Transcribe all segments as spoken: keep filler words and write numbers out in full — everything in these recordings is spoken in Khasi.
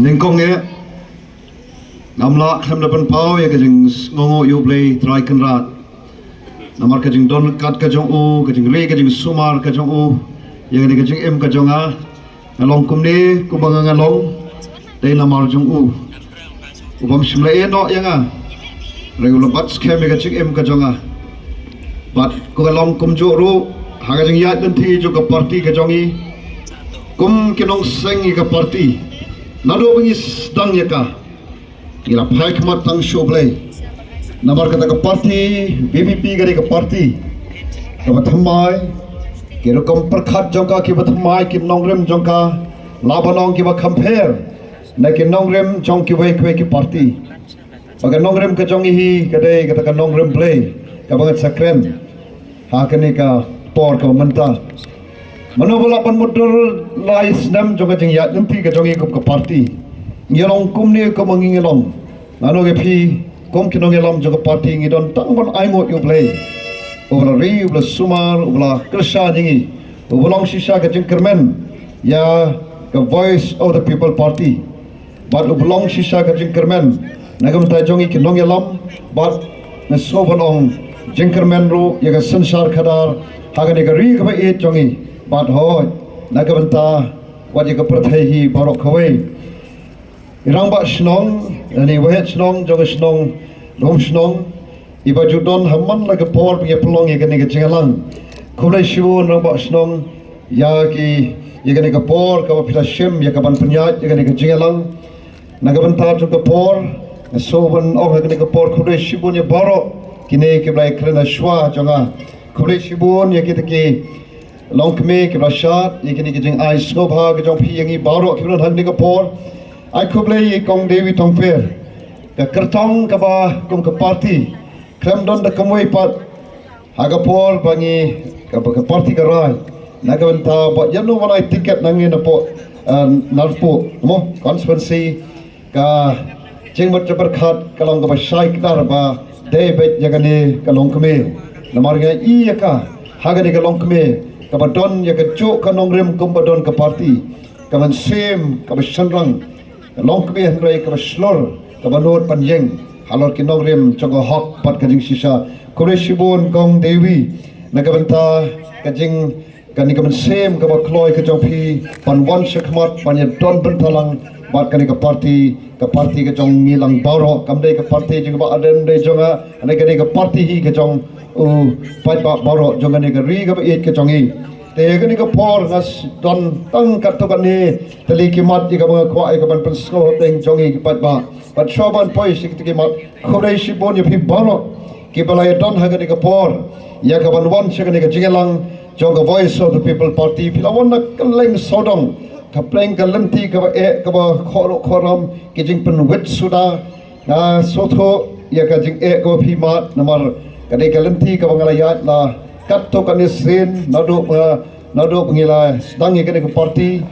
Nyngkong eh, ngam lah khlem da pynpaw ïa ka jingsngewnguh ïa U Blei Trai Kynrad. Namar ka jingdon kat ka jong u, ka jingri ka jingsumar ka jong u ïa kane ka jingim ka jong nga. Nga long kumne kumba nga nga long, dei namar jong u. U bym shym la ïehnoh ïa nga, hynrei u la bat skhem ïa ka jingim ka jong nga. Bad ko ka long kumjuh ruh ha ka jingïaid lynti jong ka parti ka jong i, kum ki nongseng ïa ka parti, naduh ba ngi sdang ïa ka, ngi la phai khmat tang sha U Blei. Namar kata ka parti VPP ka dei ka parti kaba thymmai, ki rukom pyrkhat jong ka kiba thymmai, ki nongrim jong ka la ban ong kiba kham pher na ki nongrim jong kiwei kiwei ki parti. Ba ka nongrim ka jong i hi ka dei kata ka nongrim Blei kaba ngat sa kren ha kane ka por kaba mynta. Mano ba lah ban mutdur lai snem jong ka jingïaid lynti ka jong i kum ka parti. Ngi long kumne kumba ngi ngi long. Nga ong ïa phi, kum ki nongïalam jong ka parti ngi don tang ban ainguh ïa U Blei uba la ri, uba la sumar, uba la kyrshan ïa ngi, uba long shisha ka jingkyrmen ïa ka Voice of the People Party. Bad uba long shisha ka jingkyrmen na ka bynta jong ngi ki nongïalam, bad nga sngewbha ban ong jingkyrmen ruh ïa ka synshar khadar ha kane ka ri kaba ïeit jong ngi, bad hooid na ka bynta wat ïa ka pyrthei hi baroh kawei. I rangbah shnong, i waheh shnong jong ka shnong Lumshnong, iba ju don ha man la ka por ba ngi pynlong ïa kane ka jingïalang. Khublei shibun rangbah shnong ïa ki, ïa kane ka por kaba phi la shim ïa ka ban pynïaid ïa kane ka jingïalang. Na ka bynta jong ka por, nga sngewbha ban ong ha kane ka por khublei shibun ïa baroh kine kiba la ïakren ha shuwa jong nga. Khublei shibun ïa kita ki longkmie kiba la shad ïa kine ki jingai sngewbha ka jong phi ïa ngi baroh kiba don ha kane ka por. Ai khublei ïa i Kong Dewi Tongper. Ka kyrtong kaba kum ka parti khlem don da kumwei pat ha ka por ba ngi, kaba ka parti ka rai na ka bynta ba ïano ban ai tiket na ngi napoh, eh, Narpuh mo constituency. Ka jingmut jingpyrkhat ka long kaba shai kdar ba dei beit ïa kane ka longkmie. Namar nga i ïa ka ha kane ka longkmie kaba don ïa kajuh ka nongrim kumba don ka parti, ka mynsiem kaba shynrang, ka longkmie hynrei kaba shlur, kaba nud ban ïeng halor ki nongrim jong ka hok bad ka jingshisha. Khublei shibun Kong Dewi na ka bynta ka jing kane ka mynsiem kaba kloi ka jong phi ban wan shakhmat ban ïa don bynta lang bad kane ka parti, ka parti ka jong ngi lang baroh. Kam dei ka parti jong Bah Ardent, dei jong nga, kane ka dei ka parti hi ka jong u paidbah baroh jong kane ka ri kaba ïeit ka jong ngi. Te kane ka por nga s-, don tang katto katne tylli ki mat ïa kaba nga kwah ïa ka ban pynsngewthuh jong ngi ki paidbah. Bad shuwa ban poi sha kita ki mat, khublei shibun ïa phi baroh kiba la ïa don ha kane ka por ïa ka ban wan sha kane ka jingïalang jong ka Voice of the People Party. Phi la wan na kylleng sawdong, ka pleng ka lynti kaba eh, kaba khohruh khohram, ki jingpynwit suda. Nga sngewthuh ïa ka jingeh kaba phi mad namar ka dei ka lynti kaba nga la ïaid la katto katne sien naduh ba, naduh ba ngi la sdang ïa kane ka parti.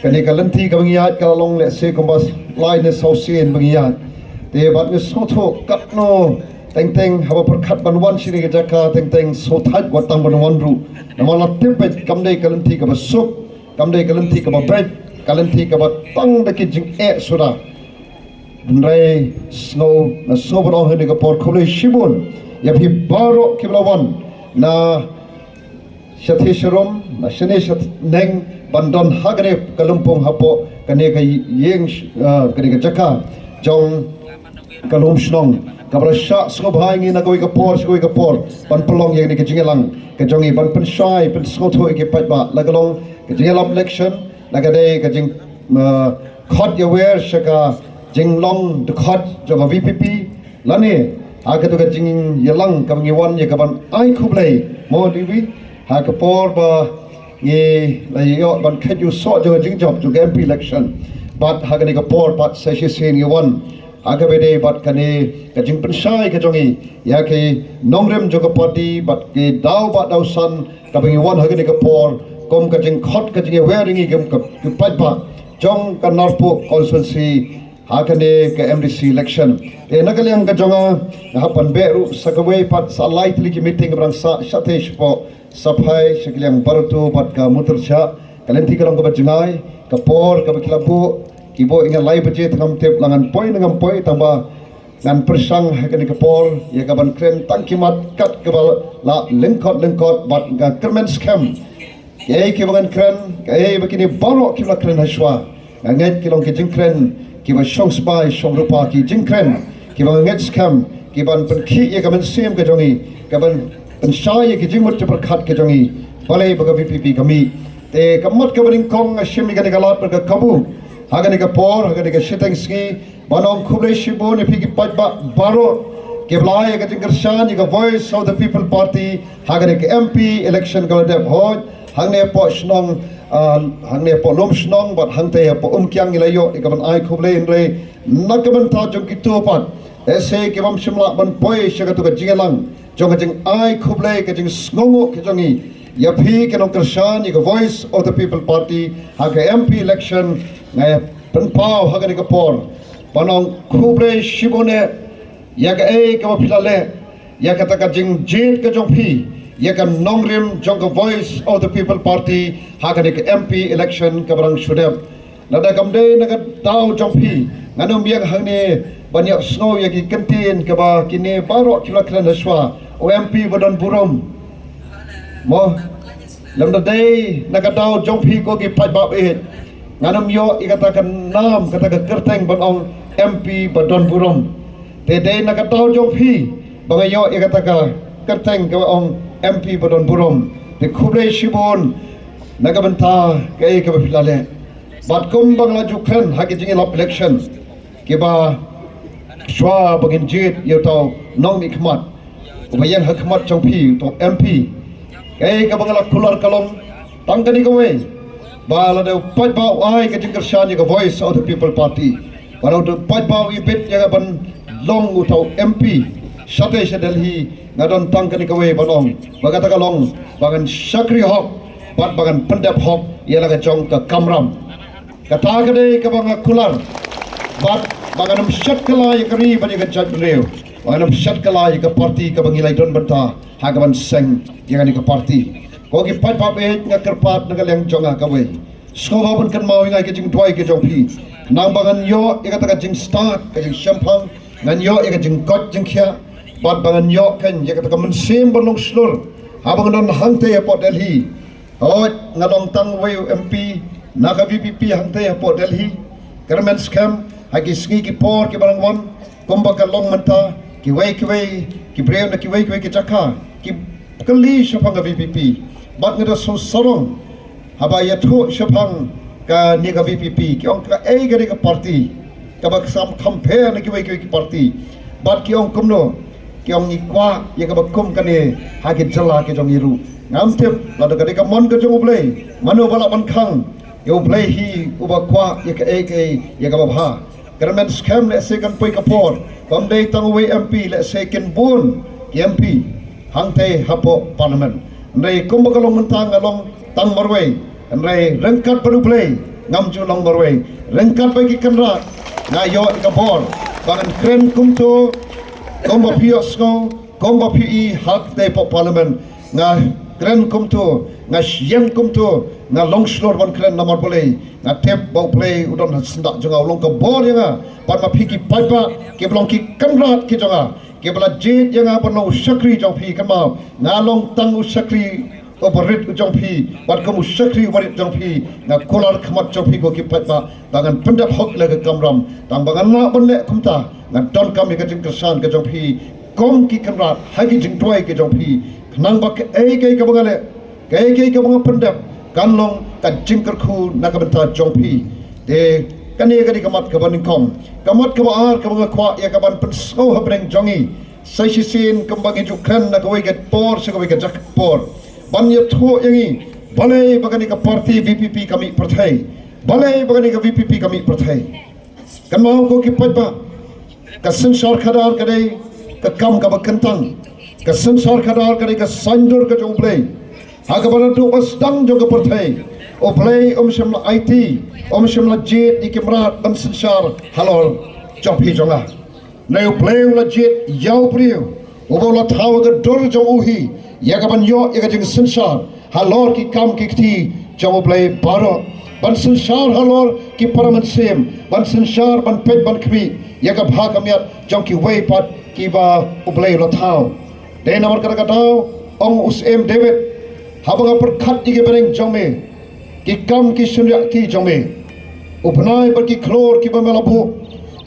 Kane ka lynti kaba ngi ïaid ka la long lehse kumba lai ne saw sien ba ngi ïaid. Te bad ngi sngewthuh katno teng teng haba pyrkhat ban wan sha kane ka jaka teng teng sngewthuh wat tang ban wan ruh. Namar la tip beit kam dei ka lynti kaba suk, kam dei ka lynti kaba beit, ka lynti kaba tang da ki jingeh suda. Hynrei sngew, nga sngew ban ong ha kane ka por khublei shibun ïa phi baroh kiba la wan na shathie sharum, na shane shaneng ban don ha kane ka lympung hapoh kane ka ïing, ah, kane ka jaka jong ka Lumshnong kaba la shah sngewbha ïa ngi na kawei ka por sha kawei ka por ban pynlong ïa kane ka jingïalang ka jong ngi ban pynshai pynsngewthuh ïa ki paidbah, la ka long ka jingïalap election, la ka dei ka jing, ah, khot ïawer sha ka jinglong dkhot jong ka VPP, lane ha kato ka jingïalang kaba ngi wan ïa ka ban ai khublei mo Dewi ha ka por ba ngi la ïoh ban kheit ïa u soh jong ka jingjop jong ka MP election. Bad ha kane ka por pat sa shisien ngi wan ha kaba ïadei bad kane ka jingpynshai ka jong ngi ïa ki nongrim jong ka party bad ki daw bah daw san kaba ngi wan ha kane ka por kum ka jingkhot ka jingïawer ïa ngi kum ka, ki paidbah jong ka Narpuh constituency ha kane ka MDC election. Te na ka liang ka jong nga, nga hap ban beh ruh sa kawei pat, sa lai tylli ki meeting kaba dang sah shathie shapoh, sa phai sha ka liang Barato bad ka Mutrshah. Ka lynti ka long kaba jngai, ka por kaba ki la buh Ibo ïa nga lai baje te ngam tip la ngan poi ne ngam poi, tangba ngan pyrshang ha kane ka por ïa ka ban kren tang ki mat kat kaba la lyngkot lyngkot bad nga kyrmen skhem. Kaei kiba ngan kren, kaei ba kine baroh kiba la kren ha shuwa, nga ngeit ki long ki jingkren kiba shong sbai shong rupa, ki jingkren kiba nga ngeit skhem ki ban pynkhih ïa ka mynsiem ka jong ngi, ka ban pynshai ïa ki jingmut jingpyrkhat ka jong ngi. Balei ba ka V P P ka mih? Te ka mat kaba nyngkong nga shim ïa kane ka lad bad ka kabu ha kane ka por, ha kane ka shiteng sngi, ban ong khublei shibun ïa phi ki paidbah baroh kiba la ai ïa ka jingkyrshan ïa ka Voice of the People Party ha kane ka M P election kaba la dep hoi hangne hapoh shnong, ah, hangne hapoh Lumshnong bad hangtei hapoh Umkiang. Ngi la ïoh ïa ka ban ai khublei, hynrei na ka bynta jong kito pat, lehse ki bym shym lah ban poi sha kato ka jingïalang jong ka jingai khublei, ka jingsngewnguh ka jong ngi ïa phi ki nongkyrshan ïa ka Voice of the People Party ha ka M P election, nga pynpaw ha kane ka por ban ong khublei shibun eh ïa kaei kaba phi la leh, ïa kata ka jingjied ka jong phi ïa ka nongrim jong ka Voice of the People Party ha kane ka M P election kaba dang shu dep. Lada kam dei na ka daw jong phi, ngan ym ïeng hangne ban ïohsngew ïa ki kyntien kaba kine baroh ki la kren ha shuwa, u M P ba don burom. Mo, lada dei na ka daw jong phi ko ki paidbah, eh, ngan ym ïoh ïa kata ka nam, kata ka kyrteng ban ong M P ba don burom. Te dei na ka daw jong phi ba nga ïoh ïa kata ka kyrteng kaba ong M P ba don burom. Te khublei shibun na ka bynta kaei kaba phi la leh. Bad kumba nga la ju kren ha ki jingïalap election kiba shuwa ba ngin jied ïa uta u nongmihkhmat uba ïeng ha khmat jong phi, uta u M P, kaei kaba nga la kular ka long tang kane kawei, ba lada u paidbah u ai ka jingkyrshan ïa ka Voice of the People Party, ba lada u paidbah u ibit ïa ka ban long uta u M P shatei sha Delhi, nga don tang kane kawei ban ong ba kata ka long ba ngan shakri hok bad ba ngan pyndep hok ïa la ka jong ka kamram. Kata ka dei kaba nga kular. Bad ba ngan ym shet kylla ïa ka ri bad ïa ka jaitbynriew, ba ngan ym shet kylla ïa ka party kaba ngi la don bynta ha ka ban seng ïa kane ka party. Ko ki paidbah, eh, nga kyrpad na ka liang jong nga kawei, sngewbha ban kynmaw ïa nga ïa ka jingduwai ka jong phi. Khnang ba ngan ïoh ïa kata ka jingstad, ka jingshemphang, ngan ïoh ïa ka jingkoit jingkhiah, bad ba ngan ïoh kan ïa kata ka mynsiem ban long shlur haba ngan don hangtei hapoh Delhi. Hooid, nga long tang uwei u M P na ka V P P hangtei hapoh Delhi. Kyrmen skhem ha ki sngi ki por kiba la wan, kumba ka long mynta, kiwei kiwei ki briew na kiwei kiwei ki jaka ki kylli shaphang ka V P P. Bad nga da sngewsarong haba ïathuh shaphang kane ka V P P, ki ong kaei kane ka party kaba kham compare na kiwei kiwei ki party. Bad ki ong kumno, ki ong ngi kwah ïa kaba kum kane ha ki jylla ki jong ngi ruh. Ngam tip lada ka dei ka mon ka jong U Blei, mano ba lah ban khang ïa U Blei hi uba kwah ïa kaei kaei ïa kaba bha. Kyrmen skhem lehse kan poi ka por bym dei tang uwei M P, lehse kin bun ki M P hangtei hapoh Parliament. Hynrei kumba ka long mynta nga long tang marwei, hynrei ryngkat bad U Blei ngam ju long marwei. Ryngkat bad ki kynrad nga ïoh ïa ka bor ba ngan kren kumto, kumba phi ïohsngew, kumba phi i hangtei hapoh Parliament. Nga kren kumto, nga ïeng kumto, nga long shlur ban kren namar balei? Nga tip ba U Blei u don ha syndah jong nga, u long ka bor ïa nga. Bad ma phi ki paidbah kiba long ki kynrad ki jong nga, kiba la jied ïa nga ban long u shakri jong phi, kynmaw nga long tang u shakri uba rit u jong phi. Bad kum u shakri uba rit jong phi, nga kular khmat jong phi ko ki paidbah ba ngan pyndep hok ïa la ka kamram. Tang ba ngan lah ban leh kumta, nga donkam ïa ka jingkyrshan ka jong phi kum ki kynrad ha ki jingduwai ki jong phi, khnang ba kaei kaei kaba nga leh, kaei kaei kaba nga pyndep, kan long ka jingkyrkhu na ka bynta jong phi. Te kane ka dei ka mat kaba nyngkong. Ka mat kaba ar kaba nga kwah ïa ka ban pynsngew hapdeng jong ngi sa shisien, kumba ngi ju kren na kawei ka por sha kawei ka jaka por, ban ïathuh ïa ngi balei ba kane ka party V P P ka mih pyrthei, balei ba kane ka V P P ka mih pyrthei. Kynmaw ko ki paidbah, ka synshar khadar ka dei ka kam kaba kyntang. Ka synshar khadar ka dei ka saiñdur ka jong U Blei ha kaba naduh ba sdang jong ka pyrthei. U Blei um shym la aiti, um shym la jied ïa ki mrad ban synshar halor jong phi jong nga. Hynrei U Blei u la jied ïa u briew uba u la thaw ha ka dur jong u hi ïa ka ban ïoh ïa ka jingsynshar halor ki kam ki kti jong U Blei baroh. ban synshar halor ki para mynsiem, ban synshar, ban peit, ban khmih ïa ka bha ka miat jong kiwei pat kiba U Blei u la thaw. Dei namar kata ka daw, ong u Syiem David, haba nga pyrkhat ïa ki bneng jong me, ki kam ki shynriah ki jong me, u bnai bad ki khlur kiba me la buh,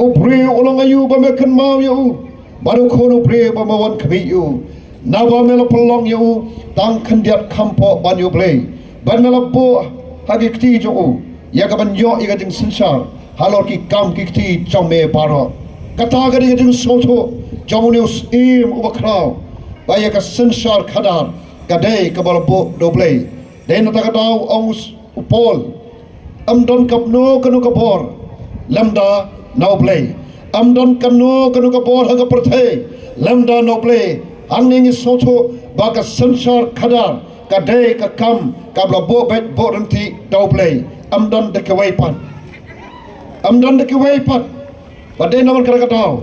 u briew u long aïu ba me kynmaw ïa u, bad u khun u briew ba me wan khmih ïa u? Naba me la pynlong ïa u tang khyndiat kham poh ban ïa U Blei, bad me la buh ha ki kti jong u ïa ka ban ïoh ïa ka jingsynshar halor ki kam ki kti jong me baroh. Kata ka dei ka jingsngewthuh jong une u syiem uba khraw, ba ïa ka synshar khadar ka dei kaba la buh da U Blei. Dei na kata ka daw, ong u Paul, ym don kano kano ka bor lymda na U Blei. Ym don kano kano ka bor ha ka pyrthei lymda na U Blei. Hangne ngi sngewthuh ba ka synshar khadar ka dei ka kam kaba la buh beit buh ryntih da U Blei. Ym don da kiwei pat. Ym don da kiwei pat. Ba dei namar kata ka daw,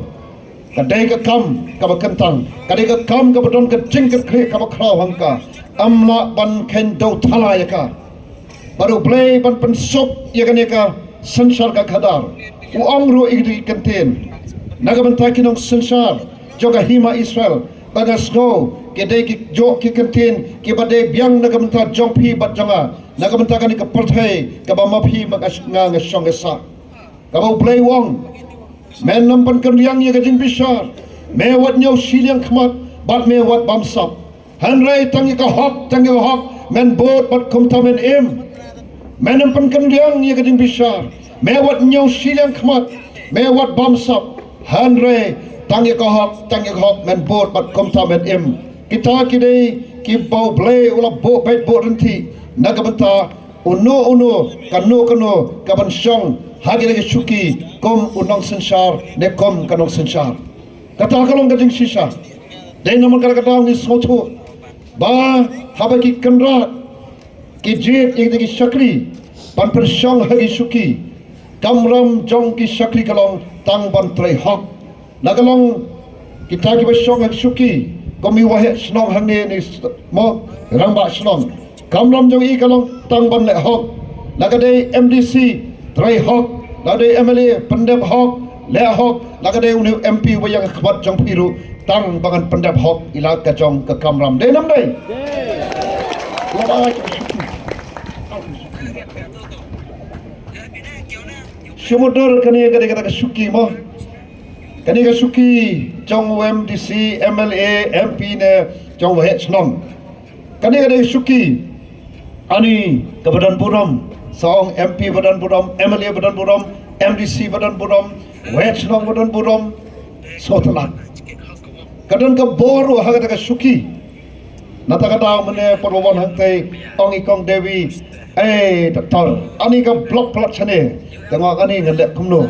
ka dei ka kam kaba kyntang, ka dei ka kam kaba don ka jingkyrkhu kaba khraw hangta. Ym lah ban kheiñ dew thala ïa ka. Bad U Blei ban pynsuk ïa kane ka synshar ka khadar, u ong ruh ïa ki kyntien na ka bynta ki nongsynshar jong ka hima Israel, ba nga sngew ki dei ki jong ki kyntien kiba dei biang na ka bynta jong phi bad jong nga, na ka bynta kane ka pyrthei kaba ma phi ma nga nga shong nga sah. Kaba U Blei u ong, men ym pynkynriang ïa ka jingbishar, me wat ñiew shiliang khmat bad me wat bamsap. Hynrei tang ïa ka hok, tang ïa ka hok men bud bad kumta men im. Men ym pynkynriang ïa ka jingbishar, me wat ñiew shiliang khmat, me wat bamsap. Hynrei tang ïa ka hok, tang ïa ka hok men bud bad kumta men im. Kita ki dei kiba U Blei u la buh beit buh ryntih na ka bynta uno uno, kano kano ka ban shong ha kine ki shuki kum u nongsynshar ne kum ka nongsynshar. Kata ka long ka jingshisha. Dei namar kata ka daw ngi sngewthuh ba haba ki kynrad ki jied ïa ki shakri ban pynshong ha ki shuki, kamram jong ki shakri ka long tang ban trei hok. La ka long kita kiba shong ha shuki, kum i waheh shnong hangne ne mo, rangbah shnong, kamram jong i ka long tang ban leh hok. La ka dei M D C, trei hok. La ka dei M L A, pyndep hok, leh hok. La ka dei une u M P uba ïeng ha khmat jong phi ruh, tang ban pyndep hok ïa la ka jong ka kamram. Dei nam dei? Shu mutdur kane ka dei kata ka shuki mo. Kane ka shuki jong u M D C, M L A, M P ne jong u waheh shnong. Kane ka dei ka shuki ani kaba don burom, sa ong M P ba don burom, M L A ba don burom, M D C ba don burom, waheh shnong ba don burom. Sngewtynnat. Ka don ka bor ruh ha kata ka shuki. Na kata ka daw mynne por ba wan hangtei, ong i Kong Dewi, "Ei Doctor, ani ka block palat shane." Te nga ong, "Ani ngan leh kumno?"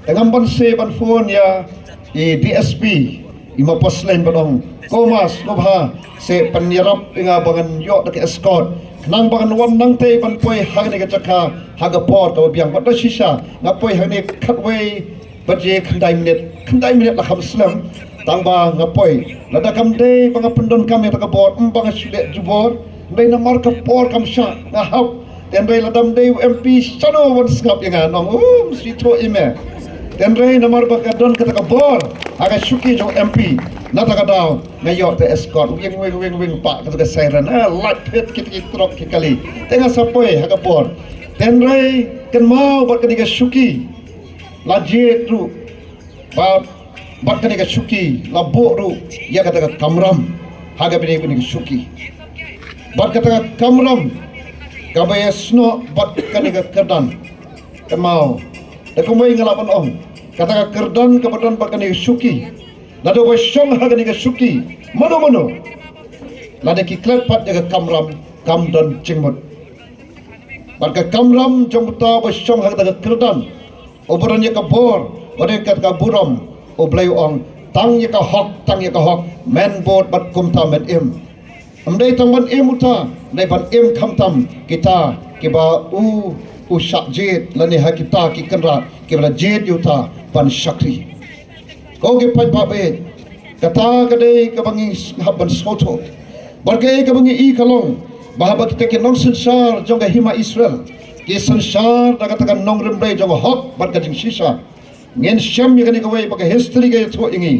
Te ngam banse ban phone ïa i D S P, i ma Paslein, ban ong, "Ko ma, sngewbha seh pynïarap ïa nga ba ngan ïoh da ka escort, khnang ba ngan wan nangtei ban poi ha kane ka jaka ha ka por kaba biang." Bad da shisha nga poi ha kane khatwei baje khyndai minit, khyndai minit la kham slem. Tang ba nga poi, lada kam dei ba nga pyndonkam ïa kata ka bor, ym ba nga shu leh jubor. Hynrei namar ka por kam shah, nga hap. Hynrei lada ym dei u M P, shano ban sngap ïa nga, nong, um, shu thoh ïa me. Hynrei namar ba ka don kata ka bor ha ka shuki jong M P, na kata ka daw nga ïoh te escort, wing, wing, wing, wing, pah kata ka siren, eh, light phet kit kit trok ki kali. Te nga sa poi ha ka bor. Hynrei kynmaw bad kane ka shuki, la jied ruh ba, bad kane ka shuki la buh ruh ïa kata ka kamram ha kaba ïadei bad kane ka shuki. Bad kata ka kamram kaba ïasnoh bad kane ka kyrdan. Kynmaw, da kumwei nga lah ban ong, kata ka kyrdan kaba don bad kane ka shuki, lada ba shong ha kane ka shuki mano mano, lada ki klet pat ïa ka kamram, kam don jingmut. Bad ka kamram jong uta ba shong ha kata ka kyrdan, uba don ïa ka bor bad ïa kata ka burom, U Blei u ong, tang ïa ka hok, tang ïa ka hok men bud bad kumta men im. Ym dei tang ban im uta, dei ban im khamtam kita kiba u, u shah jied, lane ha kita ki kynrad kiba la jied ïa uta ban shakri. Ko ki paidbah, kata ka dei kaba ngi hap ban sngewthuh. Bad kaei kaba ngi i ka long ba haba kita ki nongsynshar jong ka hima Israel Ki synshar da kata ka nongrim Blei jong ka hok bad ka jingshisha. Ngin shem ïa kane kawei ba ka history ka ïathuh ïa ngi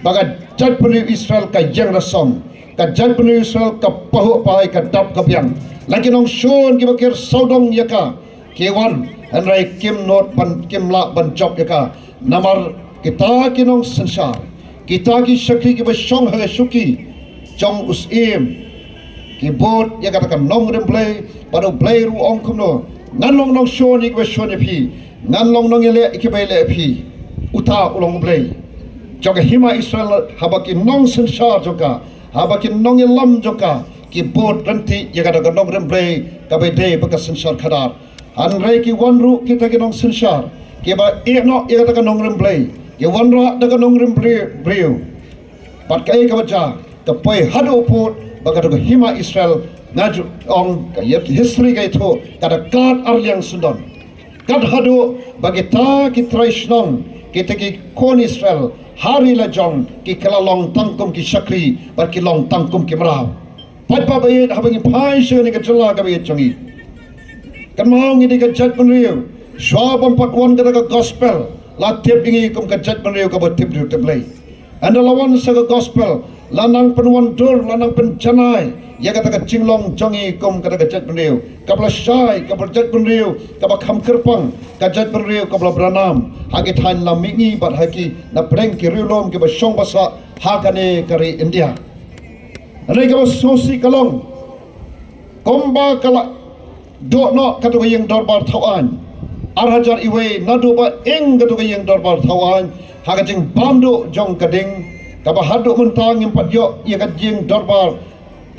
ba ka jaitbynriew Israel ka ïeng rasong, ka jaitbynriew Israel ka pahuh pahai, ka dap ka biang. La ki nongshun kiba kiew sawdong ïa ka ki wan, hynrei kim nud ban, kim lah ban jop ïa ka. Namar kita ki nongsynshar, kita ki shakri kiba shong ha ka shuki jong u syiem, ki bud ïa kata ka nongrim Blei, bad u Blei ruh u ong kumno: Ngan long nongshun ïa kiba shun ïa phi, ngan long nongïaleh ïa kiba ïaleh ïa phi. Uta u long u Blei jong ka hima Israel, haba ki nongsynshar jong ka, haba ki nongïalam jong ka ki bud ryntih ïa kata ka nongrim Blei kaba dei bad ka synshar khadar. Hynrei ki wan ruh kita ki nongsynshar kiba ïehnoh ïa kata ka nongrim Blei, ki wanrah da ka nongrim briew, briew. Bad kaei kaba jia, ka poi haduh pud ba kata ka hima Israel, nga ju ong, ka history ka ïathuh, ka da kat arliang syndon. Kat haduh ba kita ki trai shnong, kita ki khun Israel ha ri la jong, ki kylla long tang kum ki shakri bad ki long tang kum ki mraw. Paidbah ba ïeit, haba ngi phai sha kane ka jylla kaba ïeit jong ngi, kynmaw ngi dei ka jaitbynriew. Shuwa bym pat wan kata ka gospel, la tip ïa ngi kum ka jaitbynriew kaba tip briew tip Blei. Hynda la wan sa ka gospel, la nang pynwandur, la nang pynjanai ïa kata ka jinglong jong ngi kum kata ka jaitbynriew kaba la shai, kaba jaitbynriew kaba kham kyrpang, ka jaitbynriew kaba la bynrap ha ki thaiñ lam mihngi bad ha ki na pdeng ki riewlum kiba shong ba sah ha kane ka ri India. Hynrei kaba sngewsih ka long, kumba ka la duh noh katu ka ïing dorbar Thawaiñ ar hajar iwei, naduh ba ing katu ka ïing dorbar Thawaiñ ha ka jingbam duh jong ka ding, kaba haduh mynta ngim pat ïoh ïa ka ïing dorbar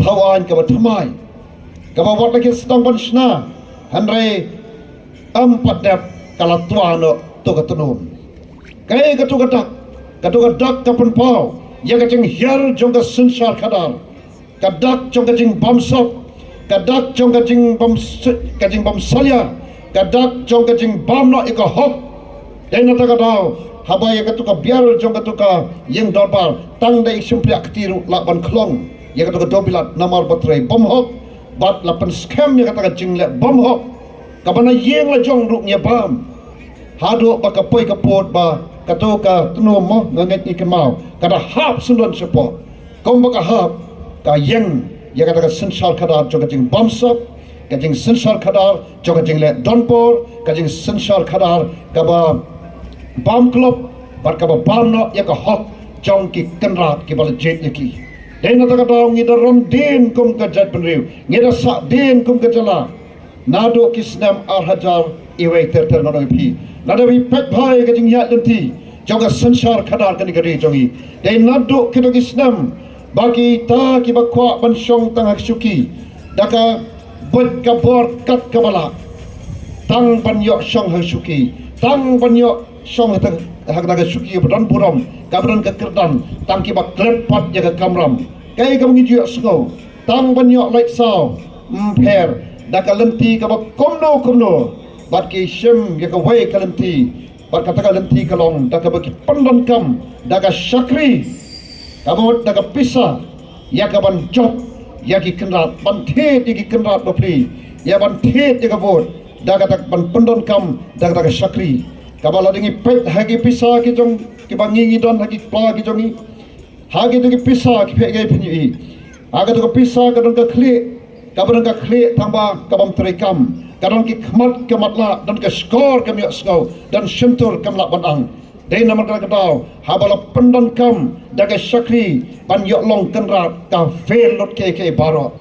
Thawaiñ kaba thymmai, kaba wat la ki sdang ban shna, hynrei ym pat dep, ka la twa noh tu ka tnum. Kaei katu ka dak? Katu ka dak ka pynpaw ïa ka jinghiar jong ka synshar khadar, ka dak jong ka jingbamsap, ka dak jong ka jingbam, ka jingbamsalia, ka dak jong ka jingbam noh ïa ka hok. Dei na kata ka daw, haba ïa katu ka biar jong katu ka ïing dorbar, tang da i shympriah kti ruh lah ban khlong ïa katu ka dewbilat, namar ba trei bymhok bad la pynskhem ïa kata ka jingleh bymhok, kaba na ïing la jong ruh ngi bam. Haduh ba ka poi ka pud ba katu ka tnum mo, nga ngeit ngi kynmaw, ka da hap syndon shapoh. Kumba ka hap, ka ïeng ïa kata ka synshar khadar jong ka jingbamsap, ka jingsynshar khadar jong ka jingleh donbor, ka jingsynshar khadar kaba bam klop bad kaba bam noh ïa ka hok jong ki kynrad kiba la jied ïa ki. Dei na kata ka daw ngi da ram dien kum ka jaitbynriew, ngi da sah dien kum ka jylla. Naduh ki snem ar hajar iwei ter ter, nga ong ïa phi, lada phi peit bha ïa ka jingïaid lynti jong ka synshar khadar kane ka ri jong ngi, dei naduh kito ki snem ba kita kiba kwah ban shong tang ha ka shuki da ka bud ka bor kat kaba lah, tang ban ïoh shong ha ka shuki, tang ban ïoh shong ha tang, ha ka shuki ba don burom, kaba don ka kyrdan, tang kiba klet pat ïa ka kamram. Kaei kaba ngi ju ïohsngew, tang ban ïoh lait saw, ym pher da ka lynti kaba kumno kumno, bad ki shim ïa kawei ka lynti, bad kata ka lynti ka long da kaba ki pyndonkam da ka shakri, kaba mut da ka pisa, ïa ka ban jop ïa ki kynrad, ban thied ïa ki kynrad bapli, ïa ban thied ïa ka vote, da kata ban pyndonkam da kata ka shakri. Kaba lada ngi peit ha ki pisa ki jong, kiba ngi ngi don ha ki pla ki jong ngi, ha kito ki pisa ki peit, ngi peit ïa, ha kito ki pisa ka don ka khlieh, kaba don ka khlieh tang ba ka bym trei kam, ka don ki khmat ka matlah, don ka shkor kam ïohsngew, don shyntur kam lah ban ang. Dei namar kata ka daw, haba la pyndonkam da ka shakri ban ïoh long kynrad, ka fail lut kiei kiei baroh.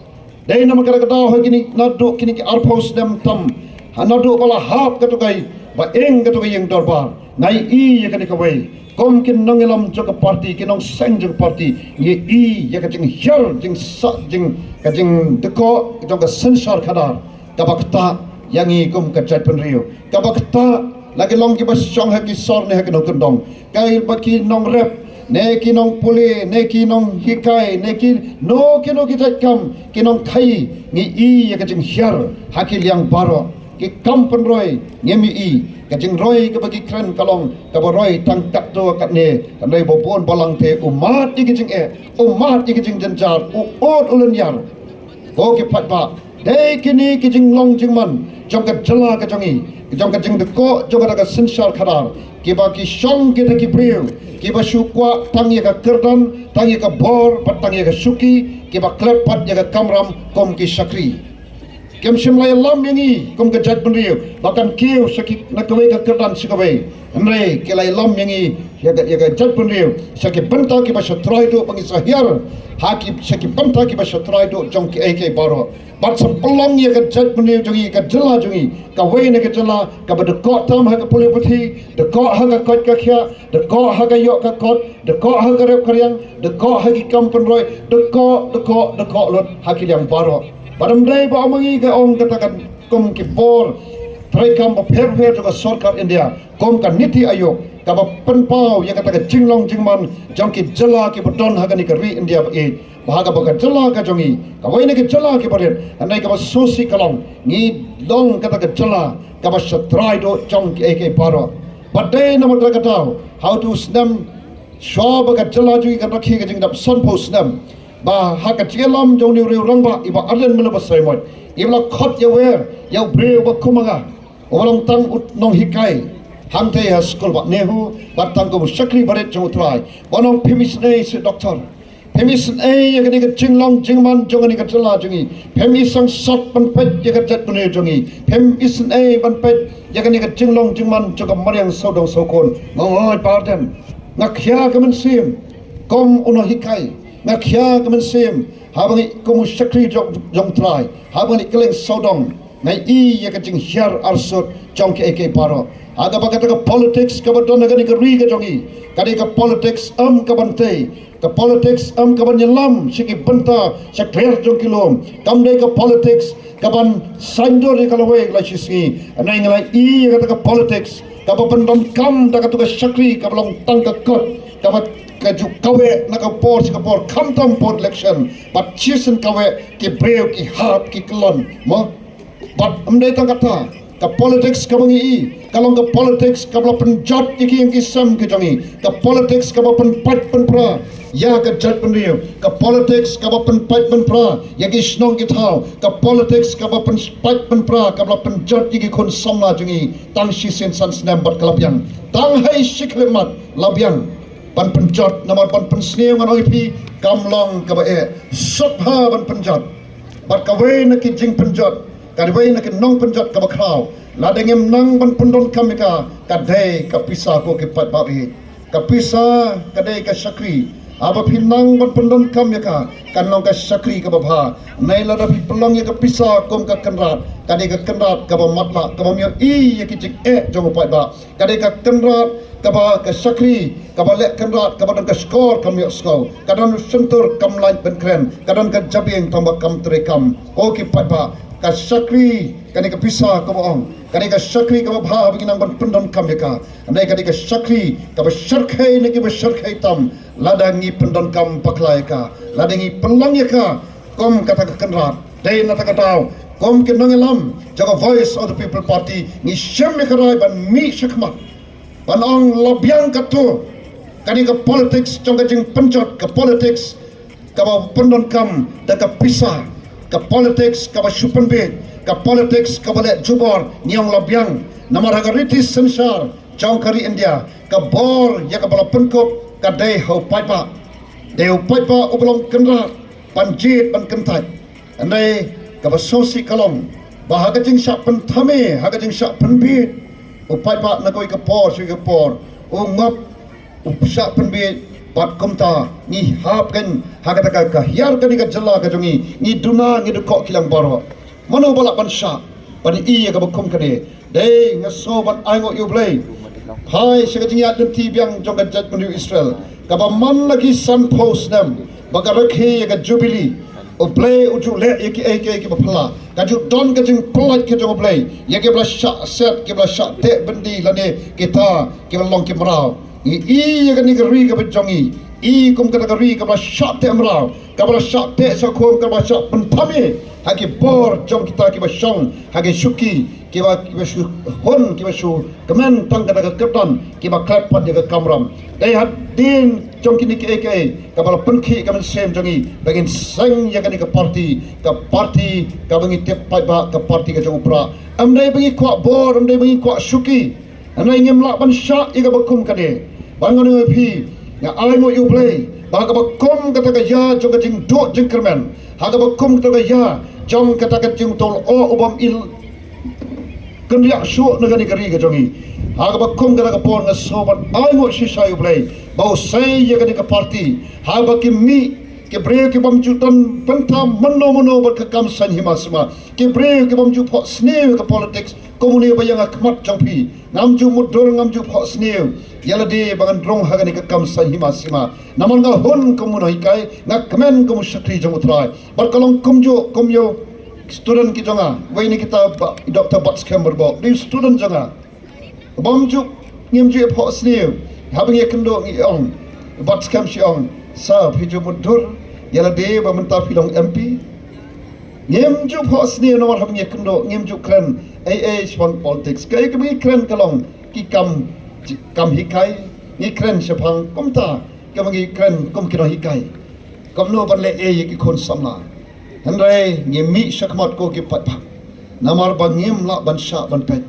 Dei namar kata ka daw, ha kine, naduh kine ki arphew snem tam, ha naduh ba la hap katu ka, ba ing katu ka ïing dorbar, nga ïohi ïa kane kawei, kum ki nongïalam jong ka party, ki nongseng jong ka party, ngi ïohi ïa ka jinghiar, jingsah, jing, ka jingdkoh jong ka synshar khadar, kaba ktah ïa ngi kum ka jaitbynriew, kaba ktah la ki long kiba shong ha ki sor ne ha ki nongkyndong, kaba ki nongrep ne ki nongpule ne ki nonghikai ne kino kino ki jait kam, ki nongkhaii, ngi ïohi ïa ka jinghiar ha ki liang baroh. Ki kam pynroi ngim ïohi, ka jingroi kaba ki kren ka long kaba roi tang katto katne, hynrei ba bun balang te u mad ïa ki jingeh, u mad ïa ki jingjynjar, u ud u lynñiar. Ko ki paidbah, Dei kine ki jinglong jingman jong ka jylla ka jong ngi, jong ka jingdkoh jong kata ka synshar khadar, kiba ki shong kita ki briew kiba shu kwah tang ïa ka kyrdan, tang ïa ka bor bad tang ïa ka shuki, kiba klet pat ïa ka kamram kum ki shakri. Kim shym la ïalam ïa ngi kum ka jaitbynriew ba kan kiew sha ki na kawei ka kyrdan sha kawei. Hynrei ki la ïalam ïa ngi, ïa ka, ïa ka jaitbynriew sha ki bynta kiba sha trai duh ba ngi sa hiar ha ki, sha ki bynta kiba sha trai duh jong kiei kiei baroh. Bad sa pynlong ïa ka jaitbynriew jong ngi, ka jylla jong ngi, kawei na ka jylla kaba dkoh tam ha ka pule puthi, dkoh ha ka koit ka khiah, dkoh ha ka ïoh ka kot, dkoh ha ka rep ka riang, dkoh ha ki kam pynroi, dkoh, dkoh, dkoh lut ha ki liang baroh. Bad ym dei ba ong ma ngi, ka ong kata ka kum ki bor treikam bapher bapher jong ka sorkar India, kum ka NITI Aayog, kaba pynpaw ïa kata ka jinglong jingman jong ki jylla kiba don ha kane ka ri India ba ïeit. Ba ha kaba ka jylla ka jong ngi, kawei na ka jylla kiba rit, hynrei kaba sngewsih ka long, ngi long kata ka jylla kaba sha trai duh jong kiei kiei baroh. Bad dei namar kata ka daw, ha utu u snem, shuwa ba ka jylla jong ngi kan rakhe ka jingdap sanphew snem, ba ha ka jingïalam jong une u rangbah i Bah Ardent Miller Basaiawmoit, iba la khot ïawer ïa u briew uba kum ma nga, uba long tang u nonghikai hangtei ha skul Bah NEHU, bad tang kum u shakri barit jong U Trai, ba u ong, phim isynei seh doktor, phim isynei ïa kane ka jinglong jingman jong kane ka jylla jong ngi, phim i sangsot ban peit ïa ka jaitbynriew jong ngi, phim isynei ban peit ïa kane ka jinglong jingman jong ka mariang sawdong sawkun. Nga ong, oi Bah Ardent, nga khia ka mynsiem kum u nonghikai, nga khia ka mynsiem haba ngi kum u shakri jong, jong U Trai, haba ngi kylleng sawdong, nga i ïa ka jinghiar arsut jong kiei kiei baroh. Ha kaba kata ka politics kaba don ha kane ka ri ka jong ngi, ka dei ka politics ym ka ban tei, ka politics ym ka ban ïalam sha ki bynta sha kliar jong ki lum, kam dei ka politics ka ban saiñdur ïa ka lawei la shisngi. Hynrei nga la i ïa kata ka politics kaba pyndonkam da katu ka shakri kaba long tang ka kot, kaba ka ju kaweh na ka por sha ka por, khamtam por election, bad shisien kaweh ki briew ki hap ki kyllon. Mo, bad ym dei tang kata, ka politics kaba ngi i, ka long ka politics kaba la pynjot ïa ki ïing ki sem ki jong ngi, ka politics kaba pynpait pynpra ïa ka jaitbynriew, ka politics kaba pynpait pynpra ïa ki shnong ki thaw, ka politics kaba pynpait pynpra kaba la pynjot ïa ki khun samla jong ngi tang shisien san snem bad ka la biang. Tang ha i shi khyllipmat la biang ban pynjot, namar ban pynsniew ngan ong ïa phi, kam long kaba eh, suk bha ban pynjot. Bad kawei na ki jingpynjot, kawei na ki nongpynjot kaba khraw, lada ngim nang ban pyndonkam ïa ka, ka dei ka pisa, ko ki paidbah. Ka pisa ka dei ka shakri. Haba phi nang ban pyndonkam ïa ka, kan long ka shakri kaba bha. Hynrei lada phi pynlong ïa ka pisa kum ka kynrad, ka dei ka kynrad kaba matlah, kaba ym ïohi ïa ki jingeh jong u paidbah. Ka dei ka kynrad kaba, ka shakri kaba leh kynrad, kaba don ka shkor kam ïoh sngewbha, ka don u shyntur kam lait ban kren, ka don ka jabieng tang ba kam treikam. Ko ki paidbah, ka shakri, kane ka pisa kaba ong, kane ka shakri kaba bha ba ngi nang ban pyndonkam ïa ka. Hynrei kane ka shakri kaba shyrkhei na kiba shyrkhei tam, lada ngi pyndonkam bakla ïa ka, lada ngi pynlong ïa ka kum kata ka kynrad. Dei na kata ka daw, kum ki nongïalam jong ka Voice of the People Party, ngi shim ïa ka rai ban mih shakhmat, ban ong la biang katto. Kane ka politics jong ka jingpynjot, ka politics kaba pyndonkam da ka pisa, ka politics kaba shu pynbiej, ka politics kaba leh jubor, ngi ong la biang. Namar ha ka riti synshar jong ka ri India, ka bor ïa kaba la pynkup ka dei ha u paidbah. Dei u paidbah uba long kynrad ban jied ban kyntait. Hynrei kaba sngewsih ka long ba ha ka jingshah pynthame, ha ka jingshah pynbiej, u paidbah na kawei ka por sha kawei ka por u ngop, u shah pynbiej. Bad kumta ngi hap kein ha kata ka, ka hiar kane ka jylla ka jong ngi, ngi duna, ngi dkoh ki liang baroh. Mano ba lah ban shah ban i ïa kaba kum kane? Dei nga sngew ban ainguh ïa U Blei, phai sha ka jingïaid lynti biang jong ka jaitbynriew Israel, kaba man la ki sanphew snem ba ka rakhe ïa ka jubili, U Blei u ju leh ïa kiei kiei kiba phylla. Ka ju don ka jingpyllait ka jong U Blei ïa kiba la shah set, kiba la shah teh byndi lane kita kiba long ki mraw. Ngi i ïa kane ka ri kaba jong ngi, i kum kata ka ri kaba la shah teh mraw, kaba la shah teh shakhum, kaba la shah pynthame ha ki bor jong kita kiba shong ha ki shuki, kiba, kiba shu hun, kiba shu kmen tang kata ka kyrdan, kiba klet pat ïa ka kamram. Dei hadien jong kine kiei kiei kaba la pynkhih ka mynsiem jong ngi ba ngin seng ïa kane ka parti, ka parti kaba ngi tip paidbah, ka parti ka jong u Prah. Ym dei ba ngi kwah bor, ym dei ba ngi kwah shuki. Hynrei ngim lah ban shah ïa kaba kum kane. Ba ngan ong ïa phi, nga ai nguh ïa U Blei ba ha kaba kum kata ka ïa jong ka jingduh jingkyrmen, ha kaba kum kata ka ïa jong kata ka jingtol o u bym i kynriah shuh na kane ka ri ka jong ngi. Ha kaba kum kata ka por nga sngewbha ban ai nguh shisha ïa U Blei ba u sei ïa kane ka parti, haba ki mih ki briew ki bym ju don bynta mano mano bad ka kam saiñ hima sima, ki briew ki bym ju phohsniew ïa ka politics. Kum une ba ïeng ha khmat jong phi, ngam ju mutdur, ngam ju phohsniew ïa lade ba ngan rung ha kane ka kam saiñ hima sima. Namar nga hun kum u nonghikai, nga kmen kum u shakri jong U Trai. Bad ka long kumjuh kum ïa u student ki jong nga, wei na kita ba, Doctor Batskhem Myrboh, dei u student jong nga. Bym ju, ngim ju phohsniew. Haba ngi ïakynduh ngi ong, Batskhem shi ong, sir, phi ju mutdur ïa lade ba mynta phi long M P? Ngim ju phohsniew namar haba ngi ïakynduh ngim ju kren ei ei shaphang politics. Kaei kaba ngi kren ka long ki kam, kam hikai. Ngi kren shaphang kumta kaba ngi kren kum ki nonghikai, kumno ban leh ei ïa ki khun samla. Hynrei ngi mih shakhmat ko ki paidbah namar ba ngim lah ban shah ban peit.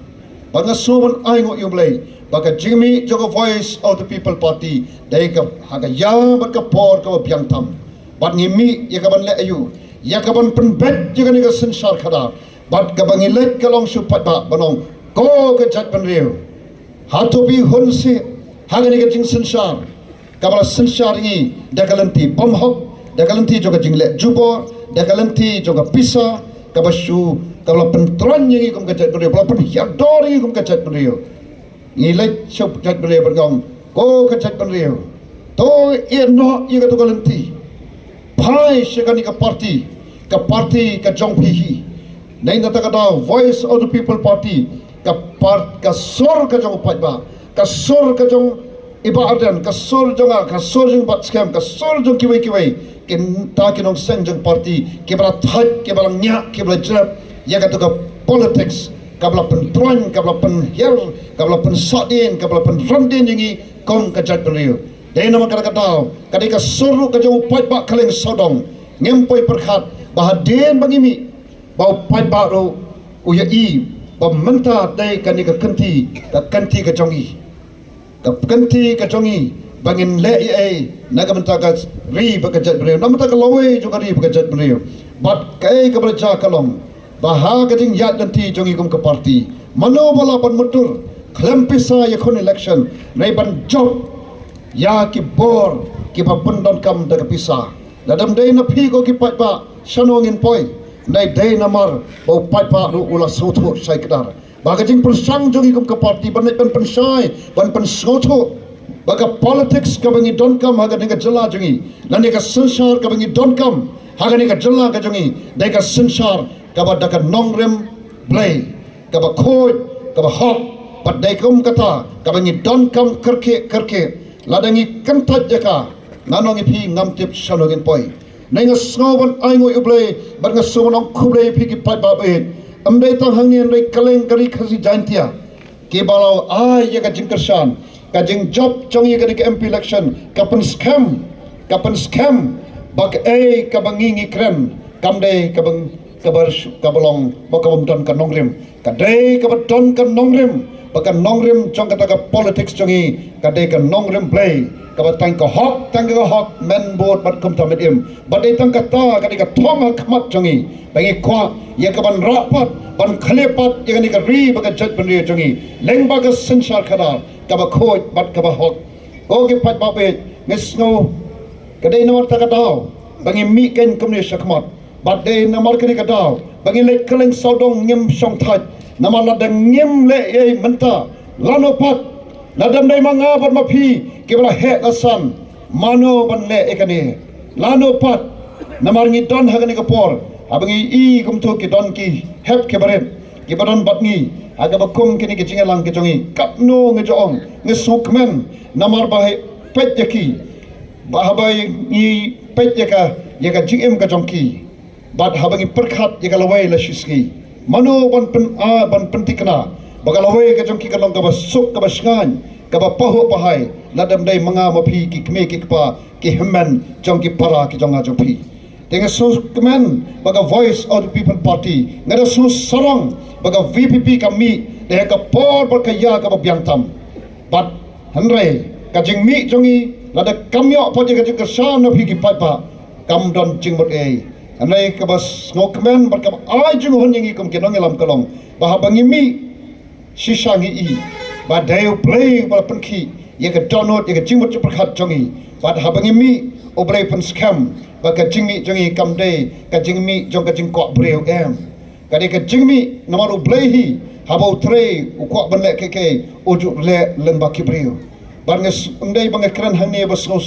Ba nga sngewbha ban ai nguh ïa U Blei ba ka jingmih jong ka Voice of the People Party dei ka ha ka ïa bad ka por kaba biang tam. Bad ngi mih ïa ka ban leh aïu, ïa ka ban pynbeit ïa kane ka synshar khadar. Bad kaba ngi leit ka long sha u paidbah ban ong, ko ka jaitbynriew, hato phi hun sih ha kane ka jingsynshar kaba la synshar ïa ngi da ka lynti bymhok, da ka lynti jong ka jingleh jubor, da ka lynti jong ka pisa kaba shu, kaba la pyntroiñ ïa ngi kum ka jaitbynriew, ba la pynhiar dor ïa ngi kum ka jaitbynriew. Ngi leit sha u jaitbynriew ban ong, ko ka jaitbynriew, to ïeh noh ïa kato ka lynti. Phai sha kane ka parti, ka parti ka jong phi hi. Nangta ka daw Voice of the People Party, ka par-, ka sur ka jong u paidbah, ka sur ka jong i Bah Ardent, ka sur jong nga, ka sur jong Batskhem, ka sur jong kiwei kiwei, kita ki nongseng jong parti kiba la thait, kiba la ñiah, kiba la jrep ïa kato ka politics kaba la pyntroiñ, kaba la pynhiar, kaba la pynsahdien, kaba la pynrandien ïa ngi kum ka jaitbynriew. Dei namar kata ka daw ka dei ka sur ruh ka jong u paidbah Khlieng Sawdong. Ngim poi pyrkhat ba hadien ba ngi mih ba u paidbah ruh u ïa i ba mynta dei kane ka kynti, ka kynti ka jong i, ka kynti ka jong i ba ngin leh ei ei na ka bynta ka ri bad ka jaitbynriew, na ka bynta ka lawei jong ka ri bad ka jaitbynriew. Bad kaei kaba la jia ka long ba ha ka jingïaid lynti jong i kum ka parti, mano ba lah ban mutdur khlem pisa ïa khun election, hynrei ban jop ïa ki bor kiba pyndonkam da ka pisa. Lada ym dei na phi ko ki paidbah, shano ngin poi? Hynrei dei namar ba u paidbah ruh u la sngewthuh shai kdar ba ka jingpyrshang jong i kum ka parti ban leit ban pynshai, ban pynsngewthuh ba ka politics kaba ngi donkam ha kane ka jylla jong i, lane ka synshar kaba ngi donkam ha kane ka jylla ka jong i, dei ka synshar kaba da ka nongrim Blei, kaba khuid, kaba hok. Bad dei kum kata kaba ngi donkam kyrkieh kyrkieh. Lada ngi kyntait ïa ka, nga ong ïa phi, ngam tip shano ngin poi. Nangta nga sngewbha ban ai nguh ïa U Blei bad nga sngewbha ban ong khublei ïa phi ki paidbah ba ïeit. Ym dei tang hangne, hynrei kylleng ka ri Khasi Jaintia kiba la ai ïa ka jingkyrshan, ka jingjop jong ngi ha kane ka M P election ka pynskhem, ka pynskhem ba kaei kaba ngi ngi kren kam dei kaba, kaba, kaba long ba ka bym don ka nongrim. Ka dei kaba don ka nongrim, ba ka nongrim jong kata ka politics jong ngi ka dei ka nongrim Blei, kaba tang ka hok, tang ka hok, men bud bad kumta men im. Bad dei tang kata ka dei ka thong ha khmat jong ngi ba ngi kwah ïa ka ban rah pat, ban khlieh pat ïa kane ka ri bad ka jaitbynriew jong ngi lyngba ka synshar khadar kaba khuid bad kaba hok. Ko ki paidbah ba ïeit, ngi sngew ka dei namar kata ka daw ba ngi mih kein kumne shakhmat. Bad dei namar kane ka daw ba ngi leit kylleng sawdong, ngim shongthait. Namar lada ngim leh ei ei mynta, lano pat? Lada ym dei ma nga bad ma phi kiba la heh la san, mano ban leh ei kane? Lano pat? Namar ngi don ha kane ka por, haba ngi i kumto ki don ki hep ki barit kiba don bad ngi ha kaba kum kine ki jingïalang ki jong ngi. Katno ngi ju ong, ngi sngewkmen namar ba haba peit ïa ki, ba haba ngi peit ïa ka, ïa ka jingim ka jong ki, bad haba ngi pyrkhat ïa ka lawei la shisngi, Mano ban pyn a ban pyntikna ba ka lawei ka jong ki ka long kaba suk kaba shngaiñ kaba pahuh pahai, lada ym dei ma nga ma phi ki kmie ki kpa ki hynmen jong ki para ki jong nga jong phi. Te nga sngewkmen ba ka Voice of the People Party, nga da sngewsarong ba ka V P P ka mih da ka por bad ka ïa kaba biang tam. Bad hynrei ka jingmih jong ngi lada kam ïoh pat ïa ka jingkyrshan na phi ki paidbah, kam don jingmut ei. Hynrei kaba sngewkmen bad kaba ai jinghun ïa ngi kum ki nongïalam ka long ba haba ngi mih shisha ngi i ba dei U Blei ba la pynkhih ïa ka dohnud ïa ka jingmut jingpyrkhat jong ngi. Bad haba ngi mih, U Blei pynskhem ba ka jingmih jong ngi kam dei ka jingmih jong ka jingkwah briew em. Ka dei ka jingmih namar U Blei hi, haba u trei u kwah ban leh kaei kaei, u ju leh lyngba ki briew. Bad nga s- ym dei ba nga kren hangne ba sngew,